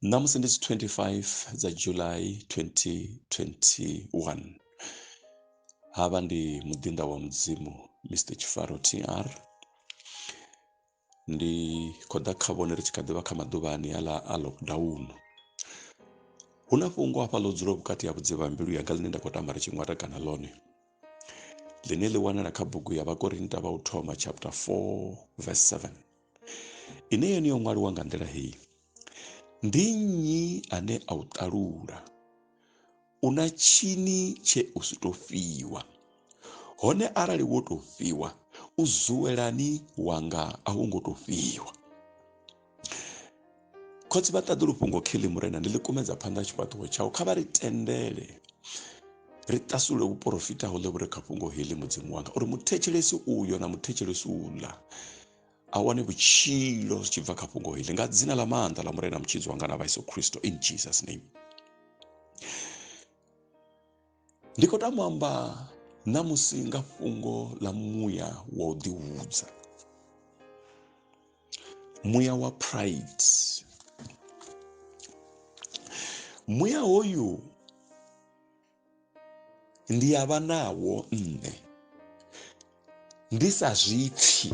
Ṋamusi ndi dzi 25 dza July 2021. Havha ndi muḓinḓa wa Mudzimu Mr Tshifaro TR. Ndi khou ḓa kha vhone ri tshi kha ḓivha kha maḓuvha aneaḽa a lockdown. Hu na fhungo hafha ḽo dzulaho vhukati ha vhudzivha ha mbilu yanga ḽine nda khou tama ri tshi ṅwatekana ḽone ḽine ḽi wanala kha bugu ya Vhakorinta vha u thoma chapter 4 verse 7 ine yone yo ṅwaliwa nga nḓila heyi ndi nnyi ane a u ṱalula u na tshini tshe u si to fhiwa hone arali wo to fhiwa u zuwelani wanga a wo ngo to fhiwa Khotsi vha ṱaḓulu fhungo kheḽi murena ndi ḽi kumedza phanḓa tshifhaṱuwo tshau kha vha ri tendele ri ṱasule vhuporofita ho ḽe vhu re kha fhungo heḽi mudzimu wanga uri muthetshelesi uyo na muthetshelesi uḽa a wane vhutshilo zwi tshi bva kha fhungo heḽi nga dzina ḽa maanḓa ḽa murena mutshidzi wanga na vha Yesu Kristo in Jesus name. Ndi khou tama u amba ṋamusi nga fhungo ḽa muya wa u ḓihudza muya wa pride muya hoyu ndi a vha nawo nṋe ndi sa zwi pfhi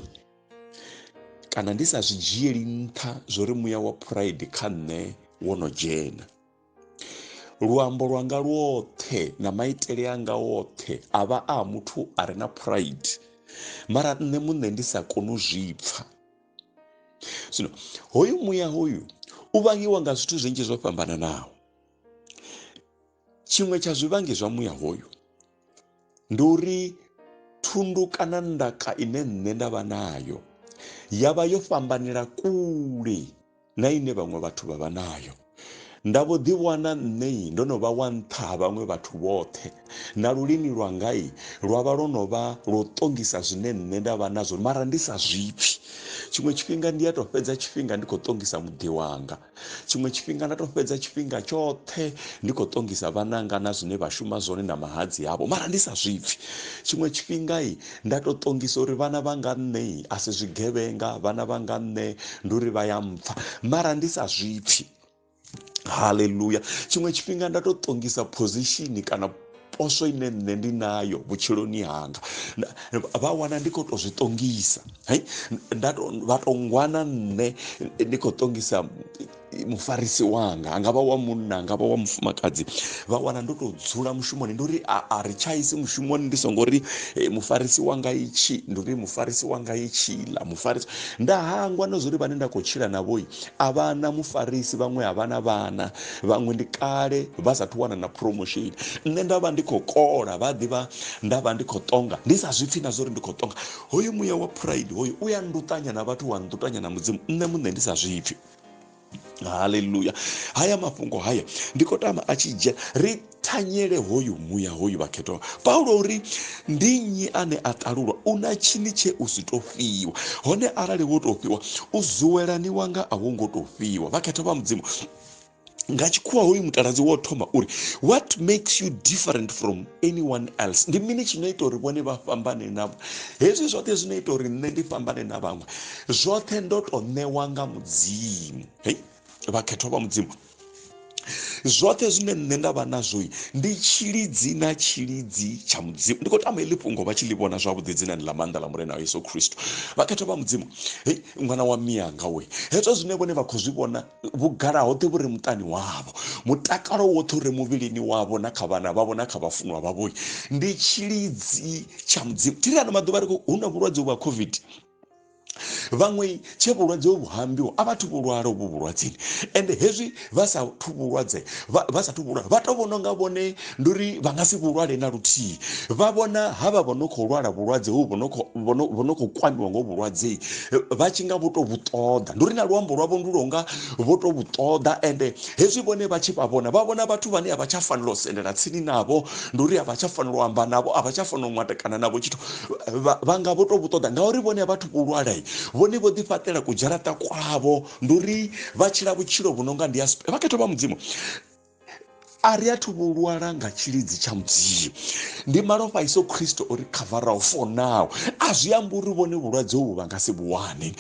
kana ndi sa zwi dzhieli nṱha zwori muya wa pride kha nṋe wo no dzhena. Luambo lwanga lwoṱhe na maitele anga oṱhe a vha a muthu a re na pride mara nṋe muṋe ndi sa koni u zwi pfha. Zwino hoyu muya hoyu u vhangiwa nga zwithu zwinzhi zwo fhambananaho. Tshiṅwe tsha zwivhangi zwa muya hoyu ndi uri thundu kana ndaka ine nṋe nda vha nayo ya vha yo fhambanela kule na ine vhaṅwe vhathu vha vha nayo. Nda vho ḓiwana nṋe ndo no vha wa nṱha ha vhaṅwe vhathu vhoṱhe, na lulimi lwanga lwa vha lwo no vha lwo ṱongisa zwine nṋe nda vha nazwo mara ndi sa zwi pfhi. Tshiṅwe tshifhinga ndi a tou fhedza tshifhinga ndi khou ṱongisa muḓi wanga, tshiṅwe tshifhinga nda tou fhedza tshifhinga tshoṱhe ndi khou ṱongisa vhananga na zwine vha shuma zwone na mahadzi avho mara ndi sa zwi pfhi. Tshiṅwe tshifhinga nda tou ṱongisa uri vhana vhanga nṋe a si zwigevhenga, vhana vhanga nṋe ndi uri vha ya mpfa mara ndi sa zwi pfhi. Haleluya. Tshiṅwe tshifhinga nda tou ṱongisa position kana poswo ine nṋe ndi nayo vhutshiloni hanga vha wana ndi khou tou zwi ṱongisa nda to vha tou ngwana nṋe ndi khou ṱongisa mufarisi wanga anga vha wa munna anga vha wa mufumakadzi vha wana ndo tou dzula mushumoni ndi uri a ri tshaisi mushumoni ndi songo ri eh, mufarisi wanga itshi ndi uri mufarisi wanga itshiḽa mufarisi nda hangwa na zwori vhane nda khou tshila navhoi a vha na mufarisi vhaṅwe a vha na vhana vhaṅwe ndi kale vha sathu wana na promotion nṋe nda vha ndi khou kola vha ḓivha nda vha ndi khou tonga ndi sa zwipfi na zwori ndi khou tonga hoyu muya wa pride hoyu u ya nduṱanya na vhathu wa nduṱanya na mudzimu nṋe muṋe ndi sa zwipfi haleluya haya mafhungo haya ndi khou tama a tshi dzhia ri thanyele hoyu muya hoyu vhakhethwa paulo uri ndi nnyi ane a ṱalulwa u na tshini tshe u si to fhiwa hone arali wo to fhiwa u zuwelani wanga a wo ngo to fhiwa vhakhethwa vha mudzimu nga tshikhuwa hoyu mutaladzi wo thoma uri what makes you different from anyone else ndi mini tshi no ita uri vhone vha fhambane navho hezwi zwoṱhe zwi no ita uri nṋe ndi fhambane na vhaṅwe zwoṱhe ndo to ṋewa nga mudzimu hei vhakhethwa vha mudzimu zwoṱhe zwine nṋe nda vha nazwo ndi tshilidzi na tshilidzi tsha mudzimu ndi khou tama heḽi fhungo vha tshi ḽi vhona zwavhuḓi dzinani ḽa maanḓa ḽa murena wa yesu kristo vhakhethwa vha mudzimu hei ṅwana wa miyanga we hezwo zwine vhone vha khou zwi vhona vhugala hoṱhe vhu re muṱani wavho mutakalo woṱhe u re muvhilini wavho na kha vhana vhavho na kha vhafunwa vhavho ndi tshilidzi tsha mudzimu thiri ano maḓuvha ri hu na vhulwadze vha covid vhaṅwe tshe vhulwadze hovhu hambiwa a vhathu vho lwala uvhu vhulwadzeni ende hezwi vha sa thu vhulwadze vha sa thu vhulwala vha to vhona unga vhone ndi uri vha nga si vhulwale na luthihi vha vhona havha vho no khou lwala vhulwadze hovhu vho no khou kwamiwa ngo vhulwadze vha tshi nga vho to vhu ṱoḓa ndi uri na luambo lwavho ndi lwonga vho to vhu ṱoḓa ende hezwi vhone vha tshi vha vhona vha vhona vhathu vhane a vha tsha fanela u sendela tsini navho ndi uri a vha tsha fanela u amba navho a vha tsha fanela u ṅwatekana navho tshithu vha nga vho to vhu ṱoḓa ngauri vhone a vhathu vhu lwala vhone vho ḓifhaṱela kudzharaṱa kwavho ndi uri vha tshila vhutshilo vhu no nga ndi ya vhakhethwa vha mudzimu a ri athu vhu lwala nga tshilidzi tsha mudzimu ndi malofha Yesu Kristo o ri khavaraho for now a zwi amba uri vhone vhulwadze uvhu vha nga si vhu wane.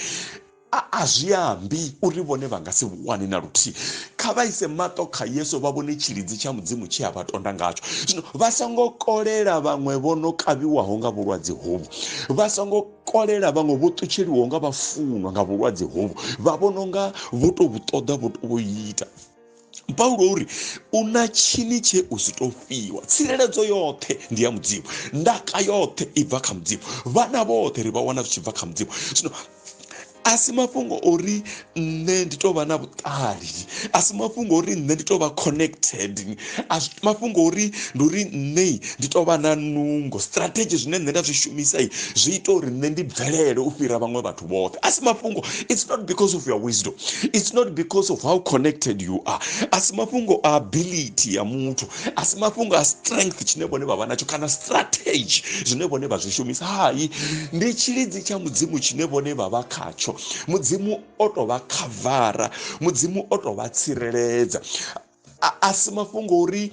A zwi ambi uri vhone vha nga si vhu wane na luthihi. Kha vha ise maṱo kha Yesu vha vhone tshilidzi tsha Mudzimu tshe a vha tonda ngatsho. Zwino vha songo kolela vhaṅwe vho no kavhiwaho nga vhulwadze hovhu, vha songo kolela vhaṅwe vho ṱutsheliwaho nga vhafunwa nga vhulwadze hovhu, vha vhona unga vho tou vhu ṱoḓa vho tou vhu ita. Paulo uri u na tshini tshe u si tou fhiwa. Tsireledzo yoṱhe ndi ya Mudzimu, ndaka yoṱhe i bva kha Mudzimu, vhana vhoṱhe ri vha wana zwi tshi bva kha Mudzimu. Zwino a si mafhungo ori nṋe ndi tou vha na vhuṱali, a si mafhungo ori nṋe ndi tou vha connected, a si mafhungo uri ndi uri nṋe ndi tou vha na nungo. Strategy zwine nṋe nda zwi shumisa zwi ita uri nṋe ndi bvelele u fhira vhaṅwe vhathu vhoṱhe. A si mafhungo, it's not because of your wisdom, it's not because of how connected you are. A si mafhungo a ability ya muthu, a si mafhungo a strength tshine vhone vha vha natsho kana strategy zwine vhone vha zwi shumisa. Hai, ndi tshilidzi tsha Mudzimu tshine vhone vha vha khatsho. Mudzimu o tou vha khavara, Mudzimu o tou vha tsireledza. A si mafhungo uri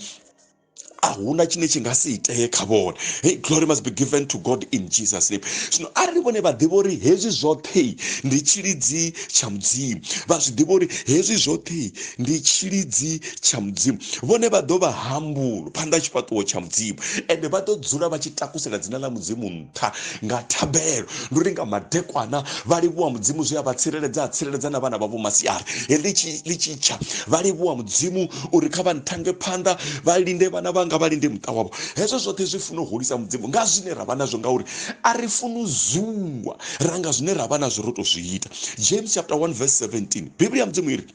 a huna tshine tshi nga si itee kha vhone. Hey, glory must be given to God in Jesus name. Zwino arali vhone vha ḓivha uri hezwi zwoṱhe ndi tshilidzi tsha Mudzimu, vha zwi ḓivha uri hezwi zwoṱhe ndi tshilidzi tsha Mudzimu, vhone vha ḓo vha humble phanḓa tshifhaṱuwo tsha Mudzimu, ende vha ḓo dzula vha tshi takusela dzina ḽa Mudzimu nṱha nga thabelo. Ndi uri nga madekwana vha livhuwa Mudzimu zwe a vha tsireledza, a tsireledza na vhana vhavho masiari. Heḽi ḽi tshi tsha vha livhuwa Mudzimu uri kha vha nthange phanḓa, vha linde vhana vhanga, vha linde muṱa wavho. Hezwo zwoṱhe zwi funa u hulisa Mudzimu nga zwine ra vha nazwo, ngauri a ri funi u zuwa ra nga zwine ra vha nazwo ro tou zwi ita. James chapter 1 verse 17, Bivhili ya Mudzimu i ri,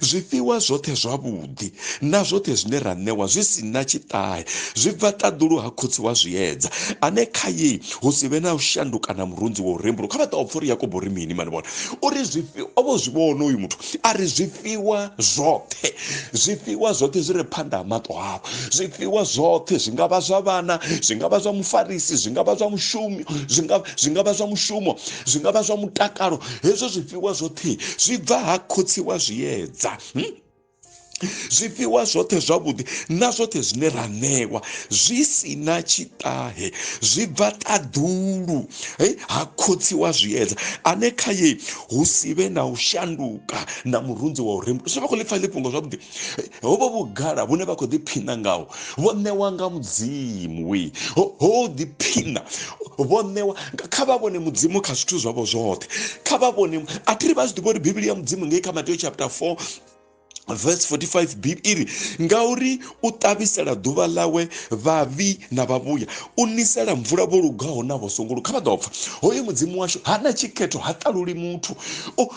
Zwifhiwa zwoṱhe zwavhuḓi na zwoṱhe zwine ra ṋewa zwi si na tshiṱahe zwi bva ṱaḓulu ha Khotsi wa zwiedza, ane khae hu si vhe na u shanduka na murunzi wa u rembuluwa. Kha vha ṱoḓa u pfa uri Yakobo uri mini mani vhona uri zwifhiwa o vho zwi vhona uyu muthu a ri zwifhiwa zwoṱhe, zwifhiwa zwoṱhe zwi re phanḓa ha maṱo avho, zwifhiwa zwoṱhe zwi nga vha zwa vhana, zwi nga vha zwa mufarisi, zwi nga vha zwa mushumi, zwi nga vha zwa mushumo, zwi nga vha zwa mutakalo, hezwo zwifhiwa zwoṱhe zwi bva ha Khotsi wa zwiedza. Zwifhiwa zwoṱhe zwavhuḓi na zwoṱhe zwine ra ṋewa zwi si na tshiṱahe zwi bva ṱaḓulu ha Khotsi wa zwiedza, ane khaye hu si vhe na u shanduka na murunzi wa u rembuluwa. Zwino vha khou ḽi pfa ḽi fhungo zwavhuḓi, hovho vhugala vhune vha khou ḓiphina ngaho vho ṋewa nga Mudzimu, we ho ḓiphina vho ṋewa. Kha vha vhone Mudzimu kha zwithu zwavho zwoṱhe, kha vha vhone. A thi ri vha zwi ḓivha uri Bivhili ya Mudzimu ngei kha Mateo chapter 4 verse 45 b i ri, ngauri u ṱavhisela ḓuvha ḽawe vhavhi na vhavhuya, u nisela mvula vho lugaho na vho songo luga. Kha vha ḓo pfa hoyu Mudzimu washu ha na tshikhetho, ha ṱaluli muthu.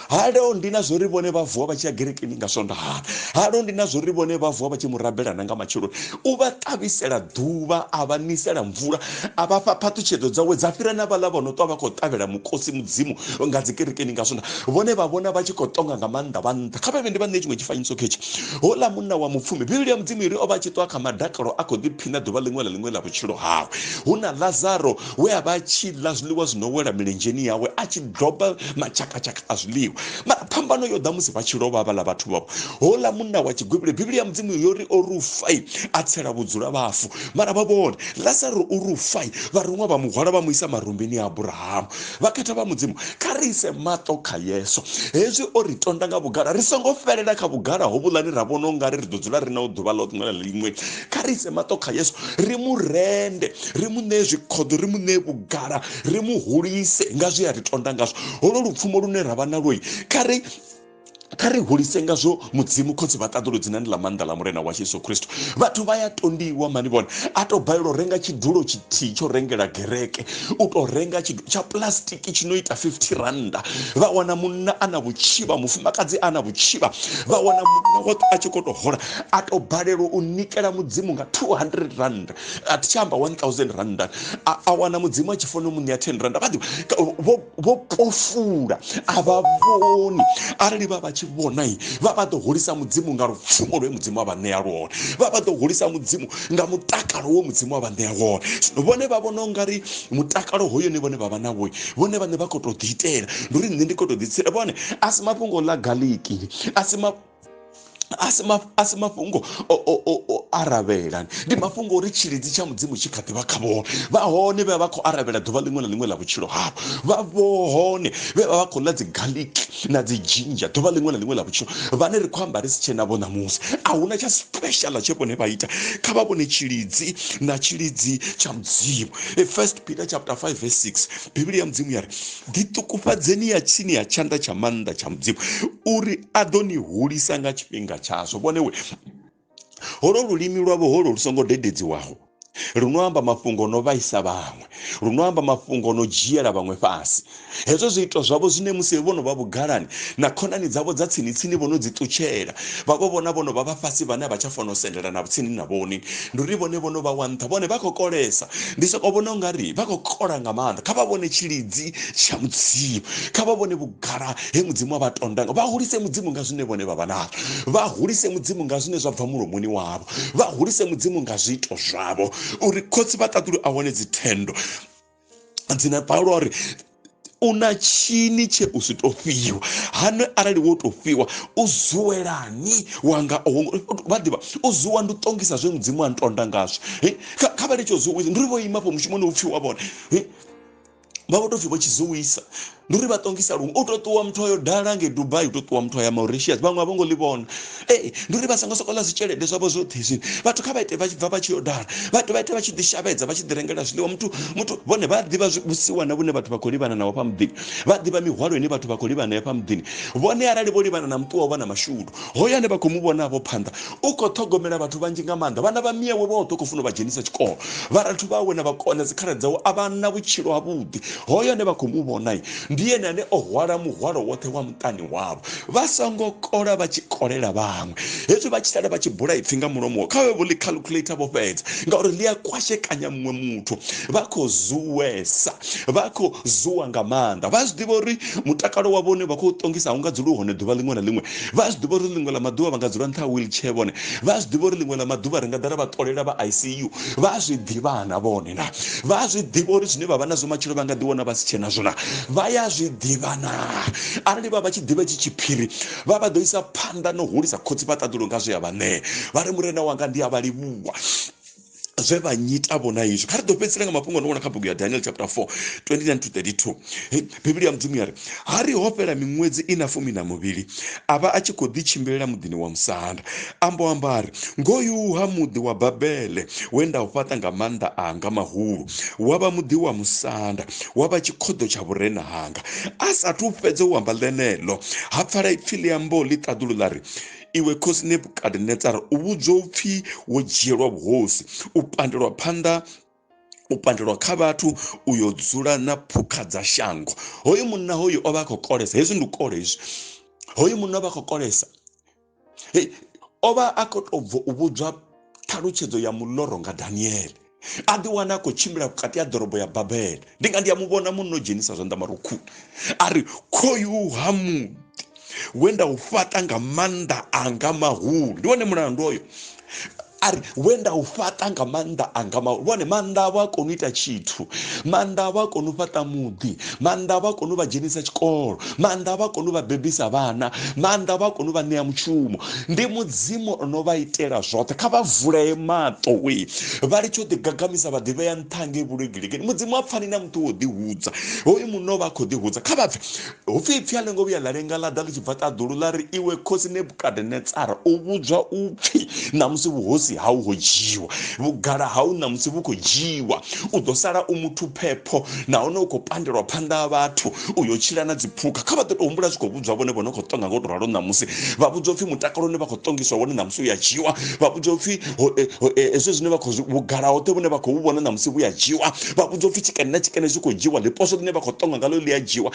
Ha londi na zwo ri vhone vha vuwa vha tshi ya gerekeni nga Swondaha, ha londi na zwo ri vhone vha vuwa vha tshi mu rabela na nga matsheloni. U vha ṱavhisela ḓuvha, a vha nisela mvula, a vha fha phaṱhutshedzo dzawe dza fhira na vhaḽa vho no ṱwa vha khou ṱavhela mukosi Mudzimu nga dzi kerekeni nga Swondaha. Vhone vha vhona vha tshi khou ṱonga nga maanḓa vha nṱha. Kha vha vhe ndi vha ṋee tshiṅwe tshifanyiso khetshi. Houḽa munna wa mupfumi, Bivhili ya Mudzimu i ri o vha a tshi ṱwa kha madakalo a khou ḓiphina ḓuvha ḽiṅwe na ḽiṅwe ḽa vhutshilo hawe. Hu na Lazaro we a vha a tshi ḽa zwiḽiwa zwi no wela milenzheni yawe, a tshi doba matshakatshaka a zwiḽiwa. Mara phambano yo ḓa musi vha tshi lovha havhaḽa vhathu vhavho. Houḽa munna wa tshigwevhule, Bivhili ya Mudzimu yo ri o rufa a tsela vhudzula vhafu. Mara vha vhone, Lazaro o rufa, vharuṅwa vha mu hwala vha mu isa marumbini a Abrahamu. Vhakhetha vha Mudzimu, kha ri ise maṱo kha Yesu. Hezwi o ri tonda nga vhugala, ri songo fhelela kha vhugala hovhuḽani ra vhona u nga ri ri ḓo dzula ri naho ḓuvha ḽiṅwe na ḽiṅwe. Kha ri ise maṱo kha Yesu, ri mu rende, ri mu ṋee zwikhoḓo, ri mu ṋee vhugala, ri mu hulise nga zwe a ri tonda ngazwo. Holo lupfumo lune ra vha nalwo, kha ri kha ri hulise ngazwo Mudzimu Khotsi vha ṱaḓulu dzinani ḽa maanḓa ḽa Murena washu Yesu Kristo. Vhathu vha ya tondiwa mani vhone, a tou balelwa u renga tshidulo tshithihi tsho rengela gereke, u tou renga tshidulo tsha puḽasitiki tshi no ita 50 rannda. Vha wana munna a na vhutshivha, mufumakadzi a na vhutshivha, vha wana munna woṱhe a tshi khou tou hola, a tou balelwa u nikela Mudzimu nga 200 rannda, a thi tsha amba 1000 rannda, a wana Mudzimu a tshi funa u mu ṋea 10 rannda. Vha ḓivha vho pofula, a vha vhoni. Arali vha vha tshi vhona, vha vha ḓo hulisa Mudzimu nga lupfumo lwe Mudzimu a vha ṋea lwone, vha vha ḓo hulisa Mudzimu nga mutakalo wo Mudzimu a vha ṋea wone. Zwino vhone vha vhona ungari mutakalo hoyo ne vhone vha vha nawo, vhone vhaṋe vha khou tou ḓiitela. Ndi uri nṋe ndi khou tou ḓi tsira. Vhone a si mafhungo ḽa galiki, a si ma A si mafhungo o aravhela, ndi mafhungo uri tshilidzi tsha Mudzimu tshi kha ḓivha kha vhone. Vha hone vhe vha khou aravhela ḓuvha ḽiṅwe na ḽiṅwe ḽa vhutshilo havho, vha vho hone vhe vha vha khou ḽa dzi garlic na dzi ginger ḓuvha ḽiṅwe na ḽiṅwe ḽa vhutshilo. Vhane ri khou amba ri si tshena vho ṋamusi, a huna tsha special tshe vhone vha ita. Kha vha vhone tshilidzi na tshilidzi tsha Mudzimu. 1 Peter chapter 5 verse 6, Bivhili ya Mudzimu ya ri, ḓiṱukufhadzeni ya tsini ya tshanḓa tsha maanḓa tsha Mudzimu, uri a ḓo ni hulisa nga tshifhinga tshazwo. Vhone we holo lulimi lwavho holo lu songo dededziwaho, lu no amba mafhungo no vhaisa vhaṅwe, lu no amba mafhungo no dzhiela vhaṅwe fhasi. Hezwo zwiito zwavho zwine musi vho no vha vhugalani na khonani dzavho dza tsini tsini vho no dzi ṱutshela, vha vho vhona vho no vha vha fhasi vhane a vha tsha fona u sendela na tsini na vhone, ndi uri vhone vho no vha wa nṱha, vhone vha khou kolesa. Ndi soko vhona ungari vha khou kola nga maanḓa. Kha vha vhone tshilidzi tsha Mudzimu, kha vha vhone vhugala he Mudzimu a vha tonda. Vha hulise Mudzimu nga zwine vhone vha vha nazwo, vha hulise Mudzimu nga zwine zwa bva mulomoni wavho, vha hulise Mudzimu nga zwiito zwavho, uri khotsi vha ṱaḓulu a wane dzithendo. Dzina Paulo uri u na tshini tshe u si to fhiwa, hano arali wo to fhiwa u zuwelani wanga vha ḓivha u zuwa ndi u ṱongisa zwe Mudzimu a ntonda ngazwo. Kha vha litshe u zuwisa, ndi uri vho ima afho mushumoni u pfhi wa vhone vha vho tou pfhi vho tshi zuwisa, ndi uri vha ṱongisa luṅwe. U tou ṱuwa muthu ayo dala ngei Dubai, u tou ṱuwa muthu aya Mauritius, vhaṅwe a vho ngo ḽi vhona. Ee, ndi uri vha songo sokou ḽa zwitshelede zwavho zwoṱhe hezwi. Vhathu kha vha ite vha tshi bva vha tshi yo dala, vhathu vha ite vha tshi ḓi shavhedza, vha tshi ḓi rengela zwiḽiwa. Muthu muthu vhone vha ḓivha vhusiwana vhune vhathu vha khou livhana naho fha muḓini, vha ḓivha mihwalo ine vhathu vha khou livhana nayo fha muḓini. Vhone arali vho livhana na muṱu wavho na mashudu, hoyo ane vha khou mu vhona afho phanḓa u khou ṱhogomela vhathu vhanzhi nga maanḓa. Vhana vha miyawe vhoṱhe u khou funa u vha dzhenisa tshikolo, vharathu vhawe na vhakona dzikhala dzawe a vha na vhutshilo havhuḓi. Hoyo ane vha khou mu vhona ndi ene ane o hwala muhwalo woṱhe wa muṱani wavho. Vha songo kola vha tshi kolela vhaṅwe. Hezwi vha tshi sala vha tshi bula ipfi nga mulomo, kha vhe vho ḽi calculator vho fhedza, ngauri ḽi a kwashekanya muṅwe muthu. Vha khou zuwesa, vha khou zuwa nga maanḓa. Vha zwi ḓivha uri mutakalo wavho une vha khou ṱongisa a u nga dzuli u hone ḓuvha ḽiṅwe na ḽiṅwe. Vha zwi ḓivha uri ḽiṅwe ḽa maḓuvha vha nga dzula nṱha ha wheelchair vhone. Vha zwi ḓivha uri ḽiṅwe ḽa maḓuvha ri nga ḓa ra vha ṱolela vha ICU. Vha zwi ḓivha na vhone na. Vha zwi ḓivha uri zwine vha vha nazwo matshelo vha nga ḓi wana vha si tshena zwo na. Vha ya zwi ḓivha na. Arali vha vha tshi ḓivha tshi tshiphiri, vha vha ḓo isa phanḓa no hulisa khotsi vha ṱaḓulu nga zwe a vha ṋea. Vha ri, Murena wanga, ndi a vha livhuwa zwe vha nyita vhona izwi. Kha ri ḓo fhedzisela nga mafhungo no vhona kha bugu ya Daniel chapter 4 29 to 32. Bivhili ya Mudzimu ya ri, ha ri ho fhela miṅwedzi i na 12, a vha a tshi khou ḓi tshimbilela muḓini wa musanda. A mbo amba a ri, ngoyu ha muḓi wa Babele we nda u fhaṱa nga maanḓa anga mahulu, wa vha muḓi wa musanda, wa vha tshikhoḓo tsha vhurena hanga. A sathu fhedza u amba ḽeneḽo, ha pfala ipfi ḽi ambaho ḽi ṱaḓulu ḽa ri, iwe khosi Nebukadnetsara, u vhudzwa u pfi wo dzhielwa vhuhosi, u pandelwa phanḓa, u pandelwa kha vhathu, u yo dzula na phukha dza shango. Hoyu munna hoyu o vha a khou kolesa, hezwi ndi u kola hezwi. Hoyu munna o vha a khou kolesa, o vha a khou tou bva u vhudzwa ṱhalutshedzo ya muloro nga Daniele, a ḓi wana a khou tshimbila vhukati ha ḓorobo ya Babele. Ndi nga ndi a mu vhona munna o dzhenisa zwanḓa marukhuni, a ri, khoyu ha muḓi we nda u fhaṱa nga maanḓa anga mahulu. Ndi wone mulandu oyo. A ri, we nda u fhaṱa nga maanḓa anga mahulu. Vhone maanḓa avho a koni u ita tshithu, maanḓa avho a koni u fhaṱa muḓi, maanḓa avho a koni u vha dzhenisa tshikolo, maanḓa avho a koni u vha bebisa vhana, maanḓa avho a koni u vha ṋea mushumo. Ndi Mudzimu o no vha itela zwoṱhe. Kha vha vulee maṱo we vha litshe u ḓigagamisa vha ḓivhea nṱha ngei vhulegilegeni. Mudzimu a pfani na muthu wo ḓihudza. Hoyu munna o vha a khou ḓihudza. Kha vha pfe hupfi ipfi a ḽo ngo vhuya ḽa lenga ḽa ḓa ḽi tshi bva ṱaḓulu ḽa ri, iwe khosi Nebukadnetsara, u vhudzwa u pfi ṋamusi vhuhosi hau ho dzhiiwa, vhugala hau ṋamusi vhu khou dzhiiwa, u ḓo sala u muthu phepho nahone u khou pandelwa phanḓa ha vhathu, u yo tshila na dziphukha. Kha vha ḓo tou humbula zwi khou vhudzwa vhone vho no khou ṱonga ngo tou ralo ṋamusi. Vha vhudzwa upfi mutakalo une vha khou ṱongiswa wone ṋamusi u ya dzhiiwa, vha vhudzwa upfi hezwi zwine vha khou vhugala hoṱhe vhune vha khou vhu vhona ṋamusi vhu ya dzhiiwa, vha vhudzwa upfi tshikene na tshikene zwi khou dzhiiwa, ḽiposwo ḽine vha khou ṱonga ngaḽo ḽi a dzhiiwa.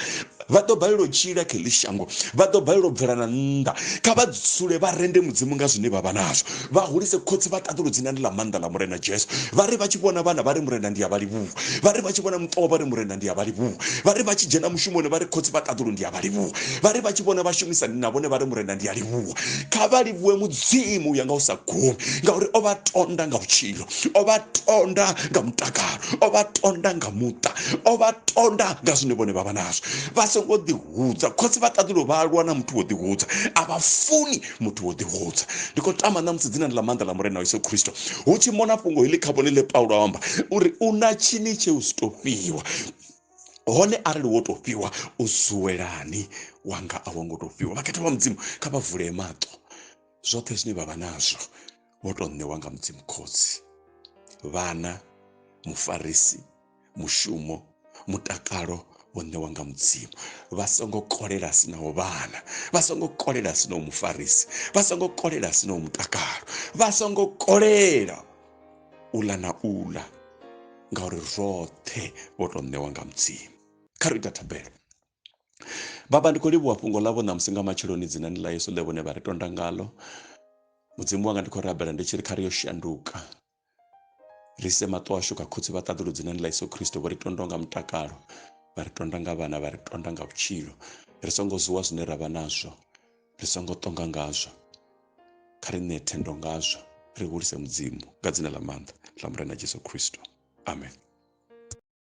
Vha ḓo balelwa u tshila kha heḽi shango, vha ḓo balelwa u bvelana nnḓa. Kha vha dzule vha rende Mudzimu nga zwine vha vha nazwo, vha hulise khotsi. Khotsi vha ṱaḓulu dzinani ḽa maanḓa ḽa Murena Jesu. Vha ri vha tshi vhona vhana vha ri Murena ndi a vha livhuwa. Vha ri vha tshi vhona muṱa wavho vha ri Murena ndi a vha livhuwa. Vha ri vha tshi dzhena mushumoni vha ri Khotsi vha ṱaḓulu ndi a vha livhuwa. Vha ri vha tshi vhona vhashumisani na vhone vha ri Murena ndi a livhuwa. Kha vha livhuwe Mudzimu u ya nga u sa gumi ngauri o vha tonda nga vhutshilo, o vha tonda nga mutakalo, o vha tonda nga muṱa, o vha tonda nga zwine vhone vha vha nazwo. Vha songo ḓihudza. Khotsi vha ṱaḓulu vha lwa na muthu wo ḓihudza, a vha funi muthu wo ḓihudza. Ndi khou tama ṋamusi dzinani ḽa maanḓa ḽa Murena Yesu Kristo hu tshi mona fhungo heḽi kha vhone ḽe Paulo a amba uri u na tshini tshe u si tou fhiwa. Hone arali wo tou fhiwa u zuwelani wanga a wo ngo tou fhiwa. Vhakhethwa vha Mudzimu kha vha vulee maṱo, zwoṱhe zwine vha vha nazwo vho tou ṋewa nga Mudzimu Khotsi. Vhana, mufarisi, mushumo, mutakalo vho ṋewa nga Mudzimu. Vha songo kolela sinaho vhana, vha songo kolela sinaho mufarisi, vha songo kolela sinaho mutakalo, vha songo kolela u ḽa na u ḽa, ngauri zwoṱhe vho tou ṋewa nga Mudzimu. Kha ri ita thabelo. Baba, ndi khou livhuwa fhungo ḽavho ṋamusi nga matsheloni dzinani ḽa Yesu ḽe vhone vha ri tonda ngalo. Mudzimu wanga, ndi khou rabela ndi tshi ri kha ri yo shanduka, ri ise maṱo ashu kha Khotsi vha ṱaḓulu dzinani ḽa Yesu Kristo. Vho ri tonda nga mutakalo, vha ri tonda nga vhana, vha ri tonda nga vhutshilo. Ri songo zuwa zwine ra vha nazwo, ri songo ṱonga ngazwo, kha ri ṋee thendo ngazwo, ri hulise Mudzimu nga dzina ḽa maanḓa ḽa Murena Jesu Kristo. Amen.